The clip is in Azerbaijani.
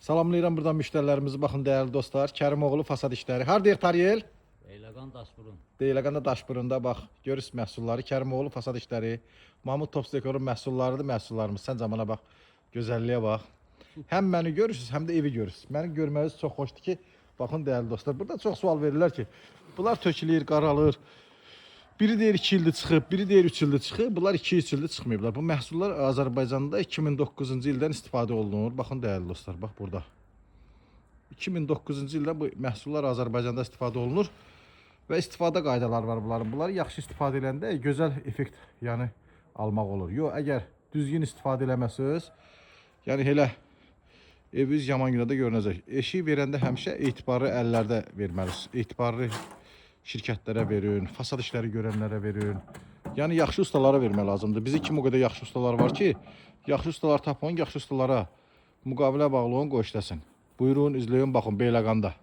Salamlayıram buradan müştərilərimizi. Baxın dəyərli dostlar, Kərimoğlu fasad işləri. Hardayıq Tariyel? Beyləqan Daşburun. Deyləqanda Daşburunda bax, görürsüz məhsulları. Kərimoğlu fasad işləri, Mahmud Tops Dekorun məhsullarıdır məhsullarımız. Sən zamana bax, gözəlliyə bax. Həm məni görürsüz, həm də evi görürsüz. Məni görməyiniz çox xoşdur ki, baxın dəyərli dostlar, burada çox sual verirlər ki, bunlar tökülür, qaralır. Biri deyir 2 ildir çıxıb, biri deyir 3 ildir çıxıb. Bunlar 2-3 ildir çıxmayıblar. Bu məhsullar Azərbaycanda 2009-cu ildən istifadə olunur. Baxın dəyərli dostlar, bax burada. 2009-cu ildən bu məhsullar Azərbaycanda istifadə olunur və istifadə qaydaları var bunların. Bunları yaxşı istifadə eləndə gözəl effekt, yəni almaq olur. Yox, əgər düzgün istifadə eləməsəniz, yəni elə eviniz yaman günə də görünəcək. Eşiyi verəndə həmişə etibarlı əllərdə verməlisiniz. Etibarlı şirkətlərə verin, fasad işləri görənlərə verin. Yəni yaxşı ustalara vermək lazımdır. Bizi kim o qədər yaxşı ustalar var ki, yaxşı ustalar tapın, yaxşı ustalara müqavilə bağlayın, qoy işləsin. Buyurun, izləyin, baxın Beyləqanda.